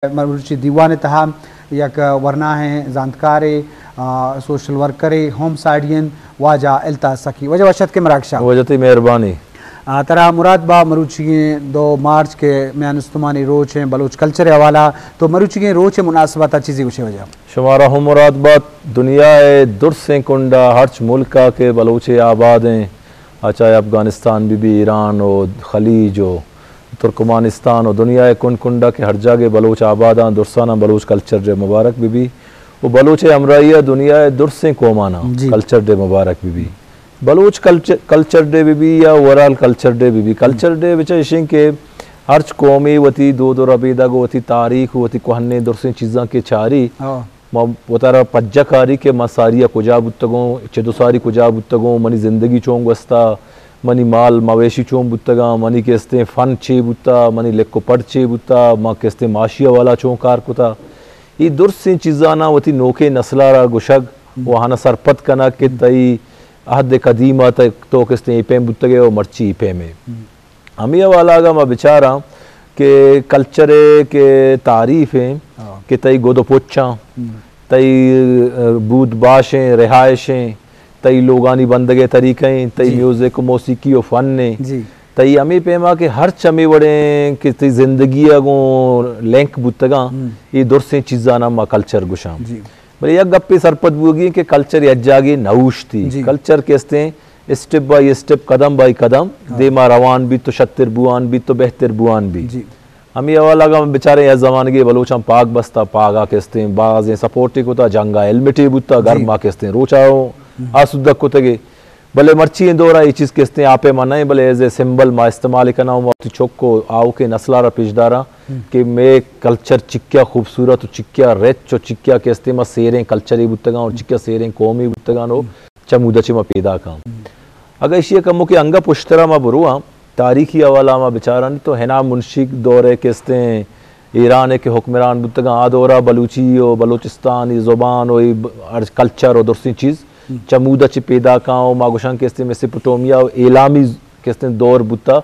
مروچی دیوان ءِ تہا یک ورناہیں زانتکارے، آ، سوشل ورکرے، ہوم سائیڈین واجہ الطاف سخی۔ واجہ وش اتکے مراگشا۔ واجہ تئی مہربانی۔ آ، ترا مراد با مروچیگیں دو مارچ کہ میان استمانی روچ ایں بلوچ کلچر ءِ حوالہ، تو مروچیگیں روچ ءِ مناسبت ءَ چیزے گوشے واجہ؟ شمارا ہم مراد بات۔ دنیا ءِ درسیں کنڈا ہرچ ملک ءَ کہ بلوچے آباد ایں، آ چاہے افغانستان بہ بی، ایران و خلیج و ترکمانستان و دنیا ءِ کنڈ کنڈا کہ ہر جاگہ بلوچ آباداں، درساناں بلوچ کلچر ڈے مبارک بہ بی و بلوچ ءِ ہمراہی ءَ دنیا ءِ درسیں قوماناں جی۔ کلچر ڈے مبارک بہ بی۔ بلوچ کلچر، کلچر ڈے بہ بی یا اوورآل کلچر ڈے بہ بی، کلچر ڈے بچہ اشیں کہ ہرچ قومے وتی دود و ربیدگ و وتی تاریخ و وتی کوہنیں درسیں چیزاں کہ چاری، ہاں۔ ما وتارا پجہ کاری کہ من ساری ءَ کجا بوتگوں، چد و ساری کجا بوتگوں، منی زندگی چون گوستا، منی مال مویشی چون بوتگاں، منی کہ استیں فن چے بوتا، منی لکھ و پڑھ چے بوتا، ما کہ استیں معاشی حوالہ چون کار کتا۔ اے درسیں چیزاناں وتی نوکیں نسل ءَ را گوشگ و آہاں سرپد کنگ کہ تئی عہد قدیم ءَ تہ تو کہ استیں اے پیم بوتگے و مرچی اے پیم اے۔ ہمے حوالہ اگاں ما بچاراں کہ کلچر ءِ کہ تعریف ایں ہاں۔ کہ تئی گد و پچاں، ہم۔ تئی، ء، بود باشیں، رہائشیں، تئی لوگانی بندگ ءِ طریقہ ایں، تئی جی۔ میوزک و موسیقی و فن ایں، جی۔ تئی ہمے پیما کہ ہرچ ہمے وڑیں کہ تئی زندگی ءَ گوں لنک بوتگاں، ہم۔ اے درسیں چیزاناں ما کلچر گوشاں۔ جی۔ بلے یک گپے سرپد بوگی کہ کلچر یک جاگے نہ اوشتی۔ جی۔ کلچر کہ استیں اسٹیپ بائی اسٹیپ، قدم بائی قدم ہاں۔ دیما روان بیت تو شتر بوان بیت تو بہتر بوان بیت۔ جی۔ ہمے حوالہ اگاں بچاریں یک زمانگے بلوچاں پاگ بستا، پاگا کہ استیں بازیں سپورٹے کتا، جنگا ہیلمٹے بوتا، جی۔ گرما کہ استیں روچا ہوں ہم۔ آسودگ کتگے۔ بلے مرچی ایں دورا اے چیز کہ استیں آپے ما نہ ایں، بلے ایز اے سمبل ما استعمال کناں، ما وتی چک و آؤکیں نسلا را پیش داراں ہم۔ کہ مئے کلچر چکیا خوبصورت و چکیا رچ و چکیا کہ استیں ما سیریں کلچرے بوتگاں اور چکیا سیریں قومے بوتگاں و ہم۔ چمودا چہ ما پیداکاں۔ ہم۔ اگہ اشی ءِ کموکے انگہ پشترا ما برواں، تاریخی حوالہ ما بچارانی تو ہنا منشی دور ءِ کہ استیں ایران ءِ کہ حکمران بوتگاں، آ دورا بلوچی و بلوچستانی زبان و اے ب-، ہر کلچر و درسیں چیز ہم۔ چمودا چہ پیداکاں و ما گوشاں کہ استیں میسوپوٹامیا و ایلامی کہ استیں دور بوتا،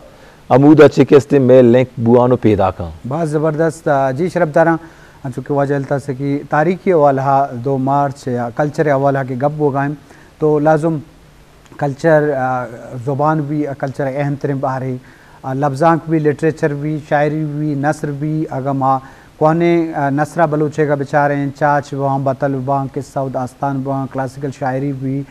ہمودا چہ کہ استیں مئے لنک بوان و پیداکاں۔ باز زبردست، آ، جی شرپ داراں، انچو کہ واجہ الطاف سخی تاریخی حوالہ دو مارچ یا کلچر حوالہ کہ گپ بوگا ایں تو لازم کلچر، آ، زبان بی، آ، کلچر اہم ترین بہرے، آ، لبزانک بی، لٹریچر بی، شاعری بی، نثر بی، اگاں ما کوہنیں، آ، نثرا بلوچیگا بچاریں، چاچ بواں، بتل بواں، قصہ و داستان بواں، کلاسیکل شاعری بی،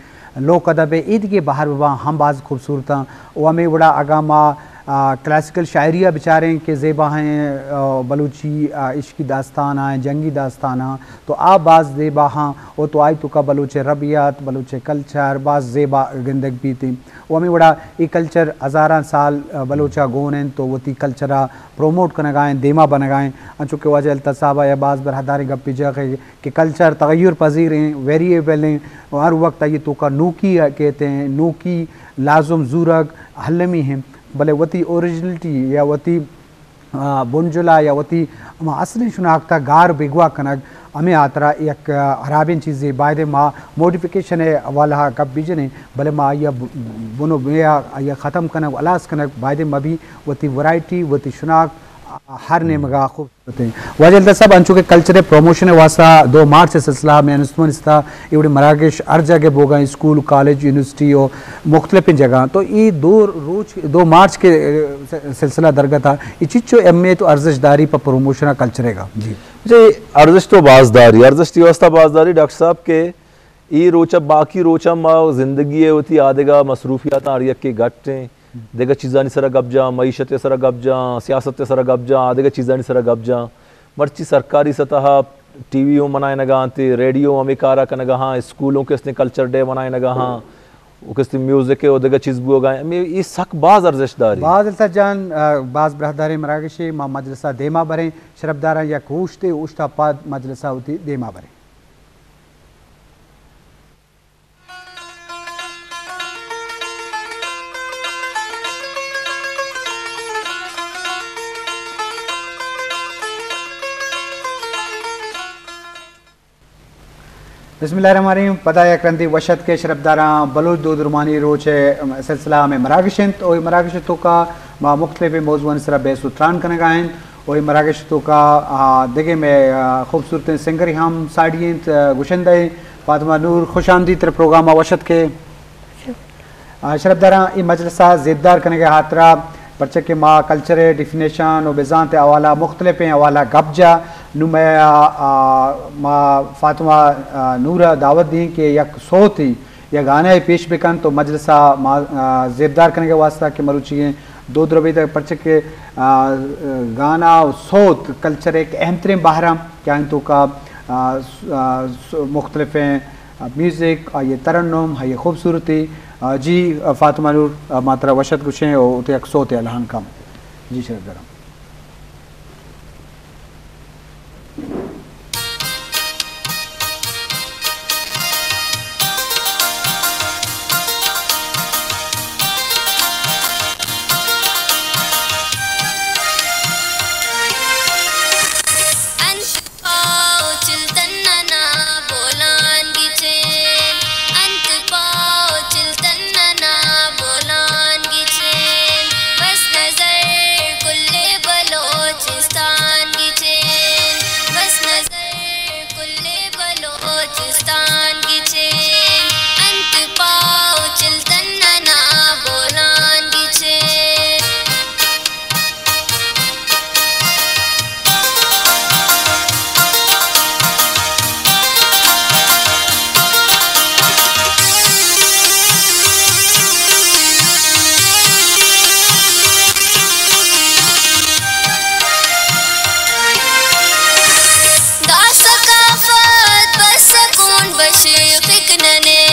لوک ادب ءِ ایدگہ بہر بواں ہم باز خوبصورت آں۔ و ہمے وڑا اگاں ما، آ، کلاسیکل شاعری ءَ بچاریں کہ زیباہیں، آ، بلوچی، آ، عشقی داستان آں، جنگی داستان آں، تو آ باز زیبا ہاں و تو آئی توکا بلوچ ءِ ربیت، بلوچ ءِ کلچر باز زیبا گندگ بیت۔ و ہمے وڑا اے کلچر ہزاراں سال، آ، بلوچ ءَ گون انت و وتی کلچر ءَ پروموٹ کنگا انت، دیما بنگا انت۔ انچو کہ واجہ الطاف صاحب ءَ باز براہداریں گپے جاگہ کہ کلچر تغیر پذیر ایں، ویریبل ایں، و ہر وقت آئی توکا نوکی کیت ایں، نوکی لازم زورگ المی ایں، بلے وتی اوریجنلٹی یا وتی آ، بنجل ءَ یا وتی ہما اصلیں شناخت ءَ گار بیگواہ کنگ، ہمے ہاترا یک، آ، ہرابیں چیزے۔ بایدیں ما موڈیفکیشن ءِ حوالہ ءَ گپ بجنیں، بلے ما آئی ءَ ب-، بن و بیا آئی ءَ ختم کنگ، ہلاس کنگ، بایدیں مبی وتی ورائٹی، وتی شناخت، آ، ہر نیمگ ءَ خوبصورت ایں۔ واجہ الطاف صاحب، انچو کہ کلچر ءِ پروموشن ءِ واستہ دو مارچ ءِ سلسلہ ءَ میان استمانی ستا اے وڑیں مراگش ہر جاگہ بوگا ایں، اسکول، کالج، یونیورسٹی و مختلفیں جاگہاں۔ تو اے دو روچ، دو مارچ کہ، اے، سلسلہ درگت ءَ، اے چچو اہمیت و ارزشت داری پہ پروموشن ءِ کلچر ءِ گا؟ جی۔ جی، ارزشت تو باز داری، ارزشت ای واسطہ باز داری ڈاکٹر صاحب کہ اے روچ ءَ باقی روچاں ما زندگی ءِ وتی آدگہ مصروفیاتاں ہر یکے گٹ ایں، دگہ چیزانی سرا گپ جاں، معیشت ءِ سرا گپ جاں، سیاست ءِ سرا گپ جاں، آدگہ چیزانی سرا گپ جاں۔ مرچی سرکاری سطح ءَ ٹی وی ہوں منائینگا انت، ریڈیو ہمے کارا کنگا ہاں، اسکول ہوں کہ استیں کلچر ڈے منائینگا ہاں، و کہ استیں میوزک ءِ و دگہ چیز بوگا ایں۔ ہمے اے سک باز ارزشت داری۔ باز الطاف جان، آ، باز براہداریں مراگشے، ما مجلس ءَ دیما بریں، شرپداراں یک ہوشتے، ہوشتا پد مجلس ءَ وتی دیما بریں۔ بسم اللہ الرحمن الرحیم۔ پدا یک رندے وش اتکے شرپداراں، بلوچ دودرمانی روچ ءِ سلسلہ ہمے مراگش انت، او اے مراگش ءِ توکا ما مختلفیں موضوعانی سرا بحث و تران کنگا انت۔ و اے مراگش توکا، آ، دگہ مئے، آ، خوبصورتیں سنگرے ہم ساڑی انت، آ، گشندہ ایں۔ فاطمہ نور، خوش آمدید ترا پروگرام ءَ، وش اتکے۔ آ، شرپداراں، اے مجلس ءَ زیبدار کنگ ءِ ہاترا، پرچہ کہ ما کلچر ءِ ڈیفینیشن و بزانت ءِ حوالہ، مختلفیں حوالہ گپ جا، نوں مئے، آ، آ، ما فاطمہ، آ، نور ءَ دعوت دیں کہ یک سوتے یا گانا ءَ پیش بکن تو مجلس ءَ ما، آ، زیبدار کنگ ءِ واسطہ کہ مروچیگیں دود ربیدگ، پرچہ کہ، آ، گانا و سوت کلچر ءِ یک اہم تریں بہر ایں کہ آئی توکا، آ، س-، آ، س-، مختلفیں، آ، میوزک، آئی ترنم، آئی خوبصورتی۔ آ، جی، آ، فاطمہ نور، آ، ما ترا وش اتک گشیں و تو یک سوتے الہان کن۔ جی، شرپداراں۔ انت پاؤ چلتن ننا بولان گچین، انت پاؤ چلتن ننا بولان گچین، بس نظر کل بلوچستان گچین، بس نظر کل بلوچستان گچین، انت پاؤ چلتن ننا بولان گچین۔ دا ثقافت بس سکون بشخک ننے،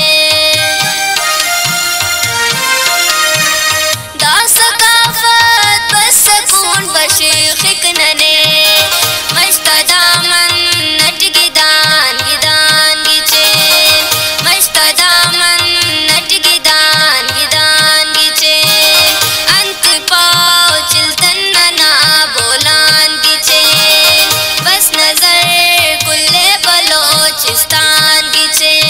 دا ثقافت بس سکون بشخک ننے، مشتا دامن نٹ گدان گدان گچین، مشتا دامن نٹ گدان گدان گچین، انت پاؤ چلتن ننا بولان گچین، بس نظر کل بلوچستان گچین۔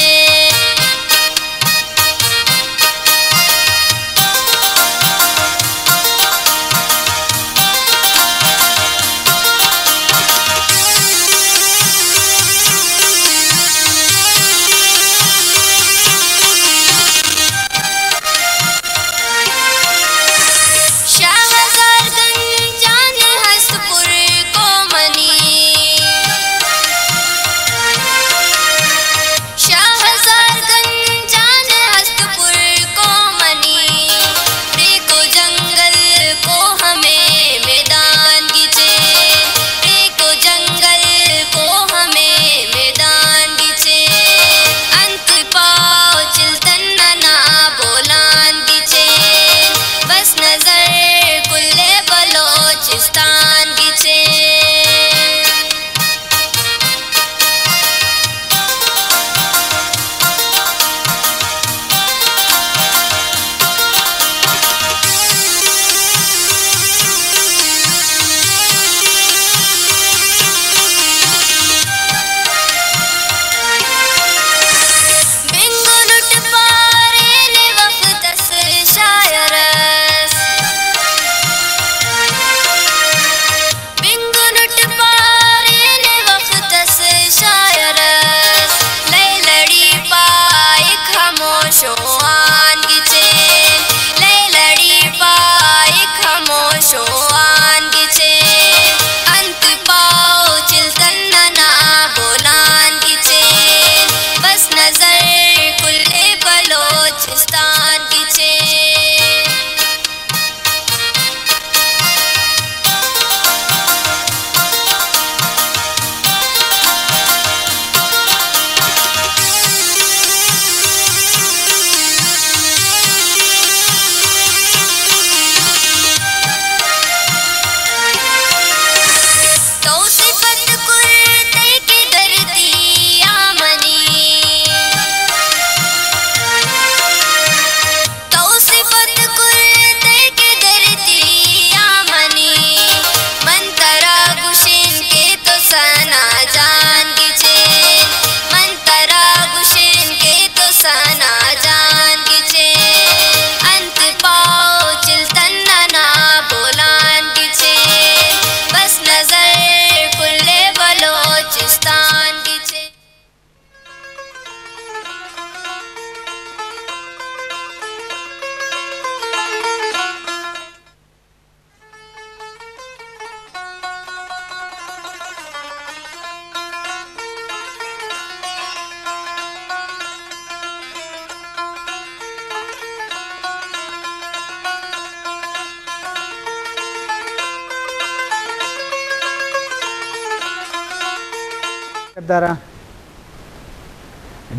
شرپداراں،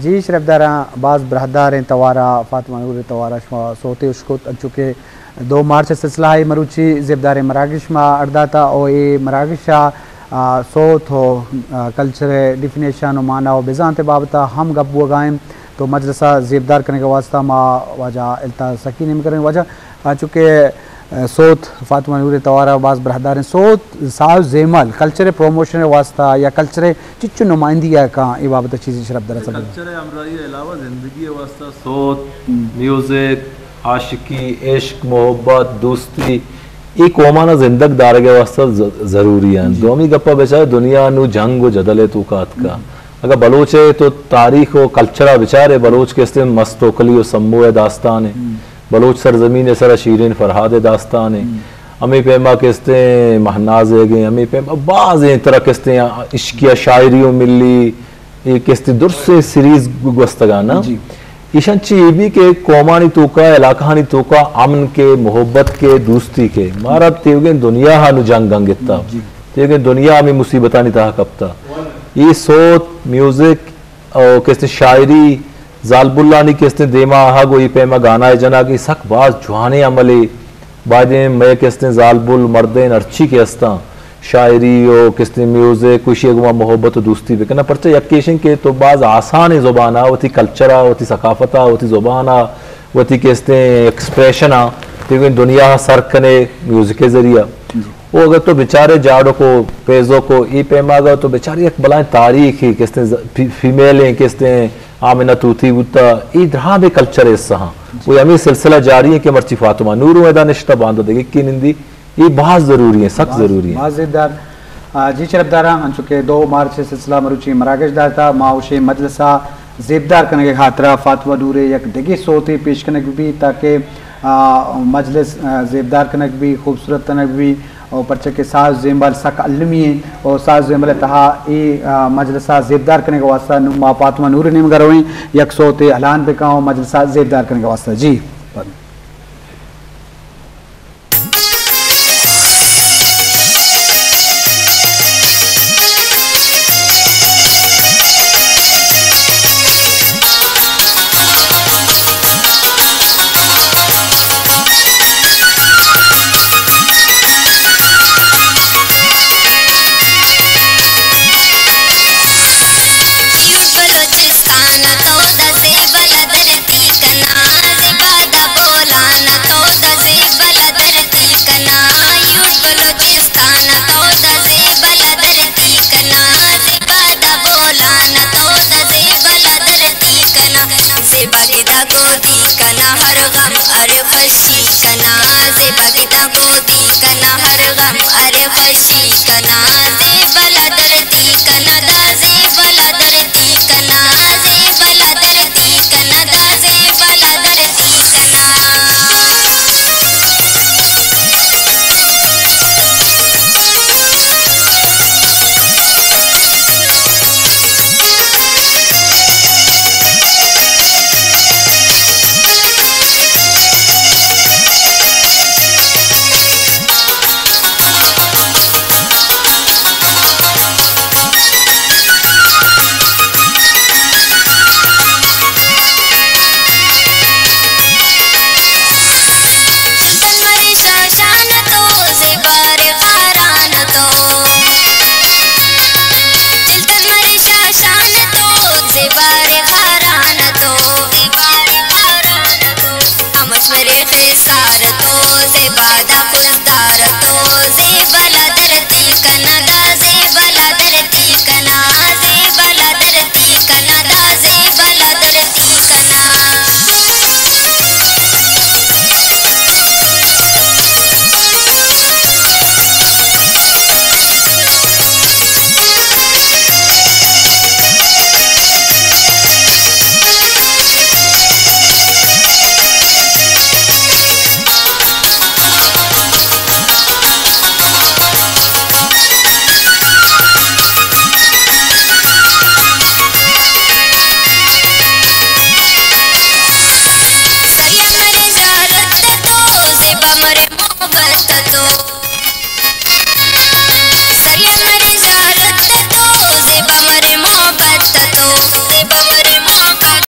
جی شرپداراں، باز براہداریں توارا، فاطمہ نور ءِ توارا شما سوتے اشکت، انچو کہ دو مارچ ءِ سلسلہ ءَ مروچی زیبداریں مراگش ما اڑ داتا، او اے مراگش ءَ، آ، سوت و، آ، کلچر ءِ ڈیفینیشن و معنی و بزانت ءِ بابت ءَ ہم گپ بوگا انت۔ تو مجلس ءَ زیبدار کنگ ءِ واسطہ ما واجہ الطاف سکی ءَ نیم گرویں۔ واجہ، آ، چونکہ، آ، سوت فاطمہ نور ءِ توارا باز براہداریں، سوت ساز زیمل کلچر ءِ پروموشن ءِ واسطہ یا کلچر ءِ چچو نمائندگی ءَ کاں، اے بابت ءَ چیزے شرپدار ءَ سرپد۔ کلچر ءِ ہمراہی ءِ علاوہ زندگی ءِ واسطہ سوت، ہم۔ میوزک، عاشقی، عشق، محبت، دوستی، اے قومانا زندگ دارگ ءِ واسطہ ز-، ضروری انت۔ جی۔ دومی گپا بچار، دنیا نوں جنگ و جدل ءِ توکا اتکا۔ ہم۔ اگاں بلوچ ءِ تو تاریخ و کلچر ءَ بچارے، بلوچ کہ استیں مست توکلی و سمو ءِ داستان ءِ۔ ہم۔ بلوچ سرزمین ءِ سرا شیرین فرہاد ءِ داستان ءِ۔ ہم۔ ہمے پیما کہ استیں مہناز ایگیں، ہمے پیما بازیں طرح کہ استیں عشقی ءِ شاعری و ملی، اے کہ استیں درسیں سیریز گوستگاں نا۔ جی۔ ایشاں چی اے بی کہ قومانی توکا، علاقہانی توکا امن کے، محبت کے، دوستی کے۔ مارا تیوگیں دنیا ہا نوں جنگ انگتا۔ جی۔ تیوگیں دنیا ہمے مصیبتانی تہا کپتا۔ اے سوت، میوزک، او کہ استیں شاعری، زالبولانی کہ استیں دیما آہگ و اے پیما گانا ءِ جنگ، اے سک باز جوانیں عملے۔ بایدیں مئے کہ استیں زالبول مردین ہرچی کہ استاں، شاعری و کہ استیں میوزک و ایشی ءِ گوما محبت و دوستی بکناں۔ پرچہ یک ایشیں کہ تو باز آسانیں زبان ءَ وتی کلچر ءَ، وتی ثقافت ءَ، وتی زبان ءَ، وتی کہ استیں ایکسپریشن ءَ تیوگیں دنیا ءَ سر کنے میوزک ءِ ذریعہ۔ جی۔ او اگر تو بچارے جاڑوک و پیزوک و اے پیما اگر تو بچارے یک بلائیں تاریخی کہ استیں ز-، فی-، فیمیلیں کہ استیں آمنہ طوطی بوتا، اے درہمیں کلچر ءِ حصہ ہاں۔ جی۔ و ہمے سلسلہ جاری ایں کہ مرچی فاطمہ نور اوں ادا نشتہ، باندا دگہ یکے نندی، اے باز ضروری ایں، سک باز، ضروری ایں۔ باز زیبدار۔ آ، جی شرپداراں، انچو کہ دو مارچ ءِ سلسلہ مروچی مراگش دارتا، ما اوشیں مجلس ءَ زیبدار کنگ ءِ خاطرا فاطمہ نور ءِ یک دگہ سوتے پیش کنگ بی تاکہ، آ، مجلس، آ، زیبدار کنگ بی، خوبصورت کنگ بی، او پرچہ کہ ساز زیمبل سک المی ایں، او ساز زیمبل ءِ تہا اے، آ، مجلس ءَ زیبدار کنگ ءِ واسطہ نوں ما فاطمہ نور ءِ نیمگا رویں، یک سوتے الان بکاں او مجلس ءَ زیبدار کنگ ءِ واسطہ۔ جی۔